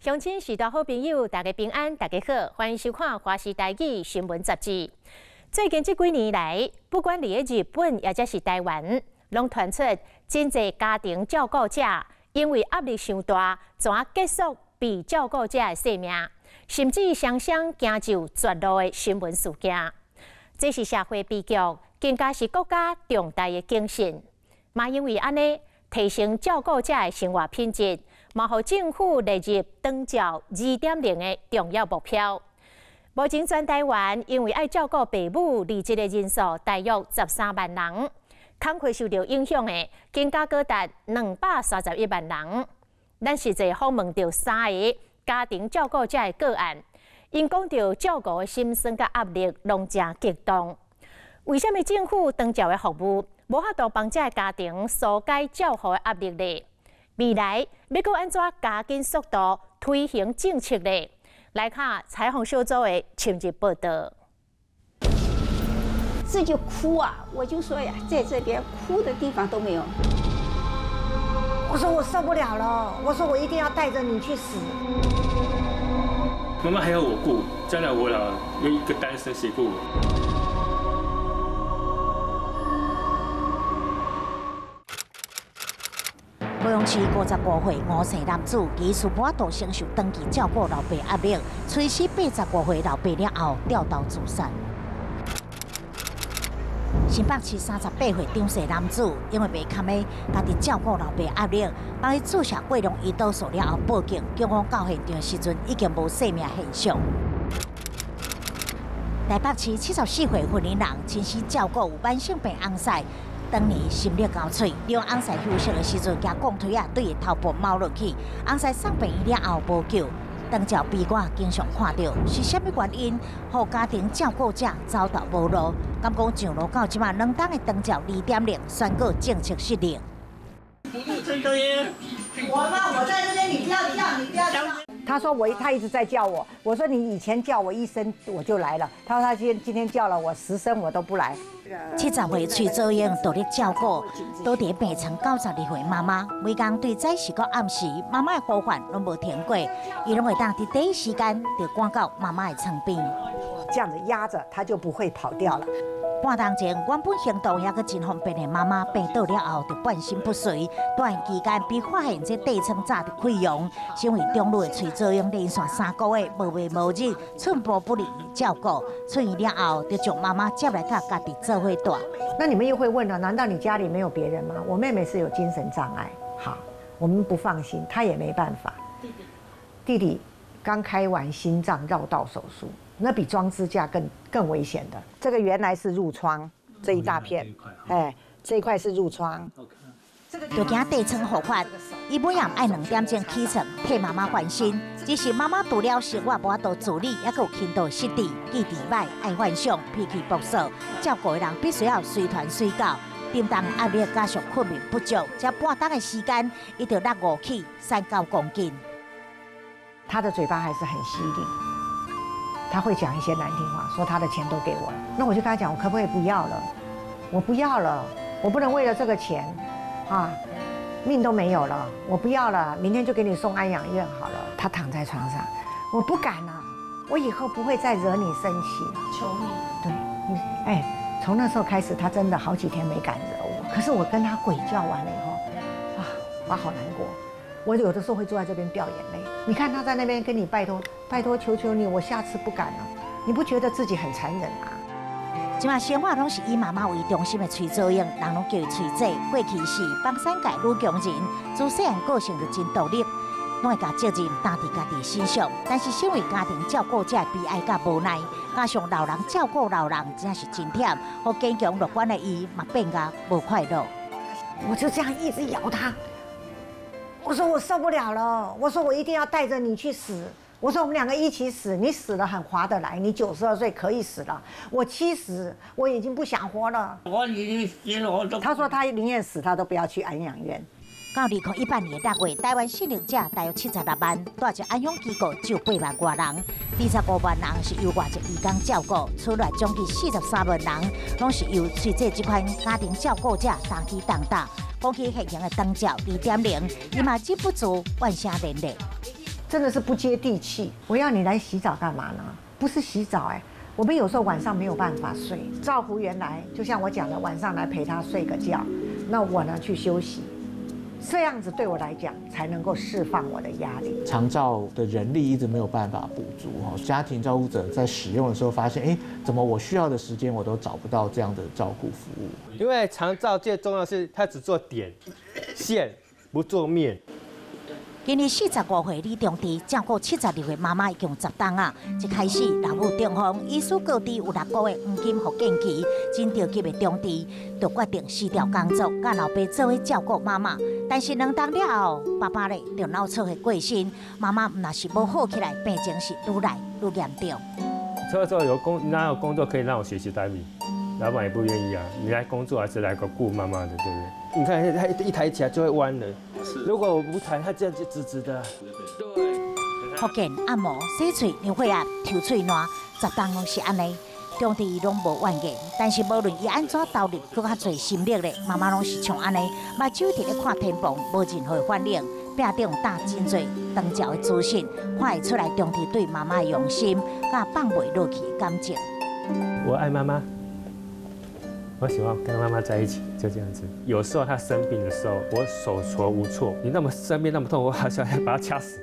鄉親序大好朋友，大家平安，大家好，歡迎收看《華視台語新聞雜誌》。最近這幾年來，不管佇咧日本抑者是台灣，攏傳出真濟家庭照顧者因為壓力傷大，怎結束被照顧者的性命，甚至雙雙行上絕路的新聞事件。這是社會悲劇，更加是國家重大的警訊。嘛因為按呢，提升照顧者的生活品質，嘛予政府列入長照2.0的重要目標。目前全台灣因為愛照顧爸母離職的人數大約13萬人，工課受著影響的更加高達231萬人。咱實際訪問著三个家庭照顧者的個案，𪜶講著照顧的心酸佮壓力攏誠激動。為啥物政府長照的服務無法度幫這个家庭紓解照護的壓力呢？未來欲閣按怎加緊速度推行政策呢？來看採訪小組的深入報導。這就哭啊！我就說呀，在這邊哭的地方都沒有。我說我受不了了，我說我一定要帶著你去死。媽媽還要我顧，將來我老了又一個單身誰顧我？高雄市55歲吳姓男子，其實無法度承受長期照顧老爸壓力，催死85歲老爸了後，吊頭自殺。新北市38歲張姓男子，因為袂堪的家己照顧老爸壓力，幫伊注射過量胰島素了後報警，警方到現場的時陣已經無生命現象。台北市74歲雲林人，親身照顧有慢性病翁婿。當年心力交瘁，利用翁婿休息的時陣，舉鋼推仔對伊頭部貓落去，翁婿送病院了後無救。長照悲歌經常看著，是啥物原因，予家庭照顧者走投無路？敢講上路到這馬2冬的長照2.0宣告政策失靈。我媽，我在這邊，你不要叫，你不要叫。他說我，他一直在叫我。我說你以前叫我一聲我就來了。他說他今天叫了我10聲我都不來。70歲崔祖英獨力照顧，倒佇病床92歲媽媽，每工對早時到暗時，媽媽的呼喚攏無停過，伊攏會當佇第一時間就趕到媽媽的床邊。這樣子壓著，他就不會跑掉了。半冬前，原本行動猶閣真方便的媽媽病倒了後，就半身不遂。短期間被發現這疔瘡早就潰瘍，身為長女的崔祖英連續3個月無日無日，寸步不離照顧。出院了後，就將媽媽接來佮家己做伙蹛。那你們又會問了，難道你家裡沒有別人嗎？我妹妹是有精神障礙，好，我們不放心，她也沒辦法。弟弟，弟弟剛開完心臟繞道手術。那比裝支架更危險的。這個原來是褥瘡，這一大片，哎，這一塊是褥瘡。就驚疔瘡復發，伊每暗愛2點鐘起床替媽媽翻身。只是媽媽除了生活無法度自理，猶閣有輕度失智、記憶䆀、愛幻想、脾氣暴躁，照顧的人必須要隨傳隨到。沉重壓力加上睏眠不足，才半冬的時間，伊就落5起39公斤。他的嘴巴還是很犀利。他會講一些難聽話，說他的錢都給我了。那我就跟他講，我可不可以不要了？我不要了，我不能為了這個錢，啊，命都沒有了，我不要了，明天就給你送安養院好了。他躺在床上，我不敢了，我以後不會再惹你生氣。求你。對，你哎，從那時候開始，他真的好幾天沒敢惹我。可是我跟他鬼叫完了以後，啊，我好難過。我有的時候會坐在這邊掉眼淚。你看他在那邊跟你拜託，拜託，求求你，我下次不敢了。你不覺得自己很殘忍嗎？這馬生活攏是以媽媽為中心的崔祖英，人攏叫伊崔姐。過去是房產界女強人，自細漢個性就真獨立，攏會共責任擔佇家己身上。但是身為家庭照顧者的悲哀佮無奈，加上老人照顧老人，真是真忝。予堅強樂觀的伊嘛變甲無快樂。我就這樣一直搖他。我說我受不了了，我說我一定要帶著你去死。我說我們兩個一起死，你死了很划得來，你92歲可以死了，我70，我已經不想活了。我已經死了，我都。他說他寧願死，他都不要去安養院。到2018年6月，台灣失能者大約76萬，蹛佇安養機構只有8萬外人，25萬人是由外籍移工照顧，此外將近43萬人，攏是由崔姐這款家庭照顧者擔起重擔。講起現行的長照2.0，伊嘛忍不住怨聲連連。真的是不接地气。我要你来洗澡干嘛呢？不是洗澡哎，我们有时候晚上没有办法睡，照服员来，就像我讲的，晚上来陪他睡个觉，那我呢去休息，这样子对我来讲才能够释放我的压力。长照的人力一直没有办法补足哈，家庭照顾者在使用的时候发现，哎，怎么我需要的时间我都找不到这样的照顾服务？因为长照最重要是，他只做点线，不做面。今年45岁李中弟照顾72岁妈妈已经十冬啊！一开始老母中风，医师告知有6个月黄金复健期，真著急的中弟就决定辞掉工作，佮老爸做伙照顾妈妈。但是2冬了后，爸爸咧就脑出血过身，妈妈毋若是无好起来，病情是愈来愈严重。这时候有工哪有工作可以让我学习台语？老板也不愿意啊，你来工作还是来个顾妈妈的，对不对？你看他一抬起来就会弯了，如果我不抬，他这样就直直的。对。复健、按摩、洗喙、量血压、抽喙澜，十冬拢是按呢，中弟拢无怨言。但是无论伊按怎投入，阁较济心力咧，妈妈拢是像按呢，目睭伫咧看天棚，无任何反应。壁顶搭真济长照的资讯，看会出来中弟对妈妈的用心，佮放袂落去的感情。我爱妈妈。我喜欢跟妈妈在一起，就这样子。有时候她生病的时候，我手足无措。你那么生病那么痛，我好想要把她掐死，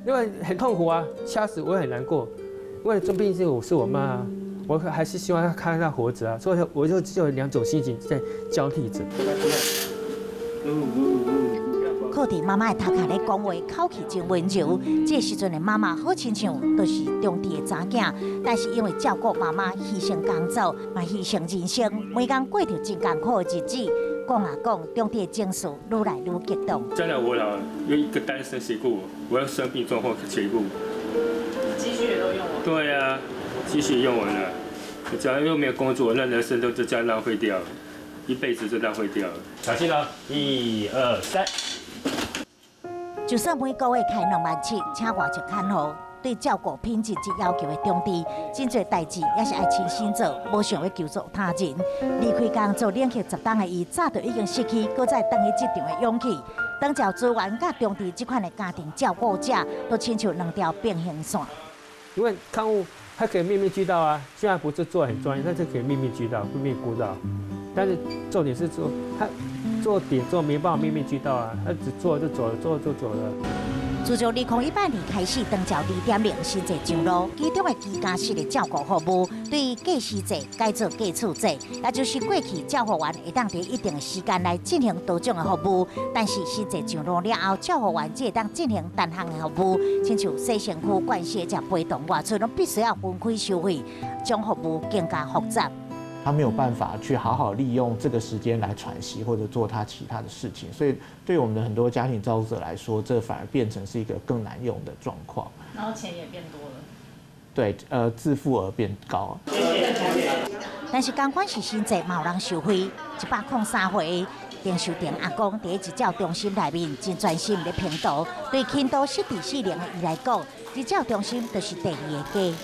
因为很痛苦啊，掐死我也很难过。因为这毕竟我是我妈啊，我还是希望她看她活着啊，所以我就只有两种心情在交替着。靠伫妈妈的头壳咧讲话，口气真温柔。这个时阵的妈妈好亲像就是中弟的查囝，但是因为照顾妈妈，牺牲工作，嘛牺牲人生，每工过著真艰苦的日子。讲啊讲，中弟的情绪愈来愈激动。将来我老了，有一个单身谁顾我？我要生病状况谁顾？积蓄也都用完。对啊，积蓄用完了，假如又没有工作，那人生都就这样浪费掉了，一辈子就浪费掉了。小心哦，一二三。就算每个月开2.7万，请外籍看护，对照顾品质这要求的中弟，真济代志也是爱亲身做，无想欲求助他人。离开工作冷气十冬的伊，早就已经失去阁再转去职场的勇气。长照资源佮中弟这款的家庭照顾者，都亲像两条平行线。因为看护他可以面面俱到啊，虽然不是做很专业，但是可以面面俱到，面面顾到。但是重点是做他做点做没办法面面俱到啊，他只做就走了，做就走了。自从2018年开始，长照2.0新制上路，其中的居家式的照顾服务，对过世制改做过厝制，也就是过去照护员会当伫一定的时间来进行多种的服务，但是新制上路了后，照护员只会当进行单项的服务，亲像洗身躯、盥洗、食陪同外出，拢必须要分开收费，将服务更加复杂。他没有办法去好好利用这个时间来喘息或者做他其他的事情，所以对我们的很多家庭照顾者来说，这反而变成是一个更难用的状况。然后钱也变多了。对，自付额变高。但是，仝款是新制，嘛有人受惠。103岁丁秀婷阿公伫日照中心内面，真专心咧评图。对轻度失智失能的伊来讲，日照中心就是第二个家。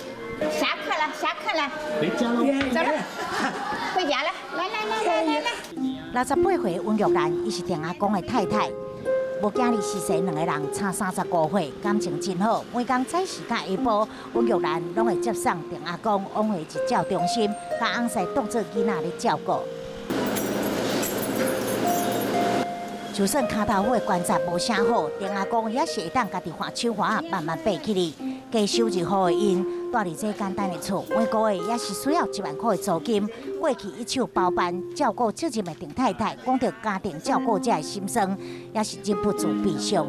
下课了，下课了，回家喽，走了，回家了，来来来来来来。68岁温玉兰，伊是丁阿公的太太，母囝二生两个人差35岁，感情真好。每工早时佮下晡，温玉兰拢会接送丁阿公往回日照中心，共翁婿当做囡仔咧照顾。就算跤头趺的关节无啥好，丁阿公也是会当家己换手环仔慢慢爬起来。低收入户的𪜶，蹛伫这简单的厝，每个月也是需要1万块的租金。过去一手包办照顾责任的丁太太，讲到家庭照顾者的心酸，也是忍不住悲伤。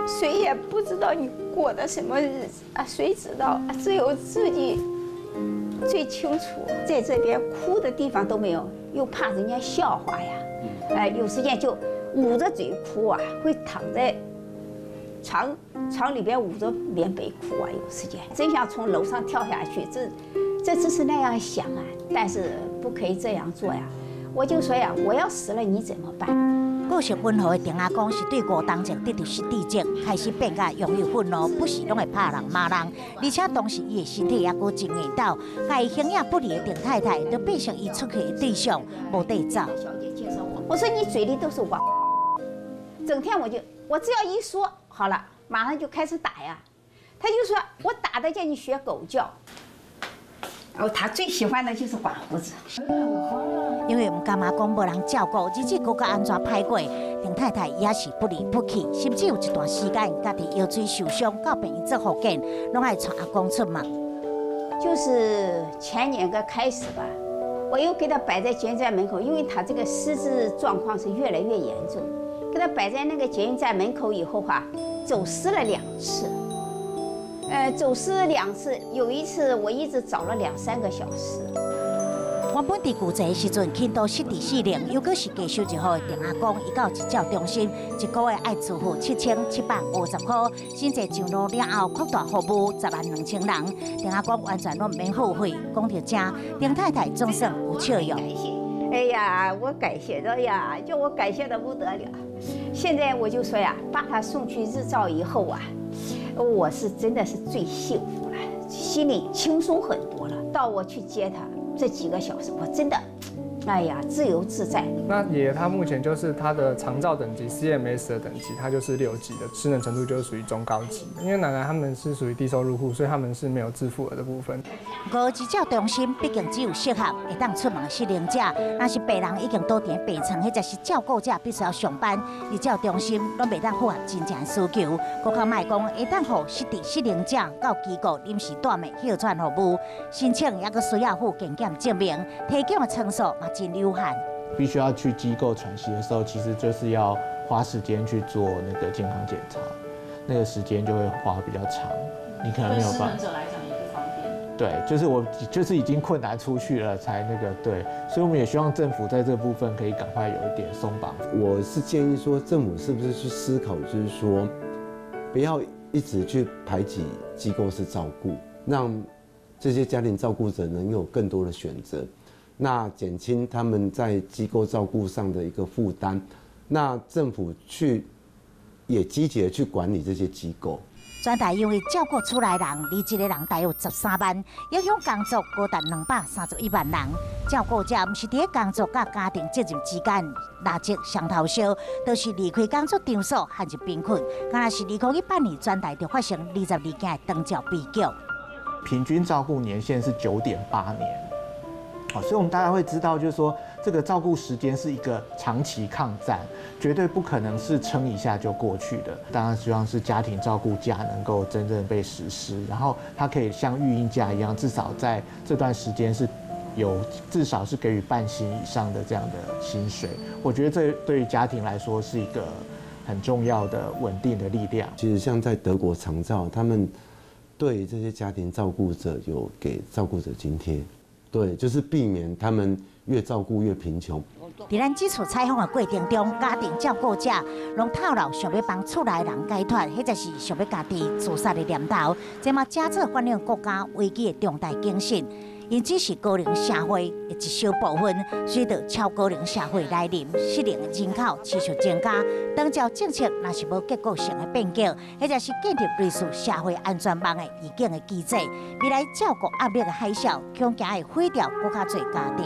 谁也不知道你过的什么日子啊？谁知道？只有自己最清楚。在这边哭的地方都没有，又怕人家笑话呀。哎，有时间就捂着嘴哭啊，会躺在床里边捂着棉被哭啊。有时间真想从楼上跳下去，这只是那样想啊，但是不可以这样做呀。我就说呀，我要死了你怎么办？个性温和的丁阿公是对5冬前得著失智症，开始变甲容易愤怒，不时拢会拍人骂人，而且当时伊的身体犹阁真硬斗，共伊形影不离的丁太太都变成伊出气的对象，无地走。小姐介绍我，我说你嘴里都是王，整天我就我只要一说好了，马上就开始打呀。他就說我打的叫你學狗叫。哦，他最喜歡的就是刮鬍子。因為毋甘阿公無人照顧，日子閣較按怎歹過，丁太太也是不離不棄，甚至有一段時間家己腰椎受傷，到病院做復健，攏愛帶阿公出門。就是前年個開始吧，我又給他擺在捷運站門口，因為他這個失智狀況是越來越嚴重，給他擺在那個捷運站門口以後哈，走失了兩次。走失兩次，有一次我一直找了兩三個小時。原本佇舊濟時陣，輕度失智四齡，又閣是低收入戶的鄭阿公，伊到日照中心，一個月愛自付7750塊，薪資上路了後，擴大服務10萬2千人。鄭阿公完全攏毋免付費，講到這，丁太太總算有笑容。哎呀，我感謝的呀，叫我感謝得不得了。現在我就說呀，把他送去日照以後啊，我是真的是最幸福了，心裡輕鬆很多了。到我去接他這幾個小時，我真的，哎呀，自由自在。那爺爺他目前就是他的長照等級 CMS 的等級，他就是6級的失能程度，就是屬於中高級。因為奶奶他們是屬於低收入戶，所以他們是沒有自付額的部分。五日照中心畢竟只有適合會當出門的失能者，若是病人已經倒佇病床，或者是照顧者必須要上班，日照中心攏袂當符合真正需求。閣較莫講會當予失智失能者到機構臨時蹛的歇喘服務，申請猶閣需要附健檢證明，提供的床數嘛真有限。必須要去機構喘息的時候，其實就是要花時間去做那個健康檢查，那個時間就會花比較長，你可能沒有辦法。對失能者來講也不方便。對，就是我就是已經困難出去了才那個對，所以我們也希望政府在這部分可以趕快有一點鬆綁。我是建議說，政府是不是去思考，就是說，不要一直去排擠機構式照顧，讓這些家庭照顧者能有更多的選擇。那減輕他們在機構照顧上的一個負擔，那政府去也積極的去管理這些機構。全台因為照顧厝內人，離職的人大約13萬，影響工作高達231萬人。照顧者毋是佇咧工作佮家庭責任之間拉扯雙頭燒，就是離開工作場所陷入貧困。敢若是2018年全台就發生22件的長照悲劇。平均照顧年限是9.8年。好，所以我們大家會知道，就是說這個照顧時間是一個長期抗戰，絕對不可能是撐一下就過去的。當然希望是家庭照顧假能夠真正被實施，然後它可以像育嬰假一樣，至少在這段時間是有至少是給予半薪以上的這樣的薪水。我覺得這對於家庭來說是一個很重要的穩定的力量。其實像在德國長照，他們對這些家庭照顧者有給照顧者津貼。對，就是避免他們越照顧越貧窮。佇咱這次採訪的過程中，家庭照顧者攏透露想欲幫厝內人解脫，或者是想欲家己自殺的念頭，這嘛誠做反映國家危機的重大警訊。𪜶只是高齡社會的一小部分，隨著超高齡社會來臨，失能人口持續增加，長照政策若是無結構性的變革，或者是建立類似社會安全網的預警的機制，未來照顧壓力的海嘯，恐驚會毀掉閣較濟家庭。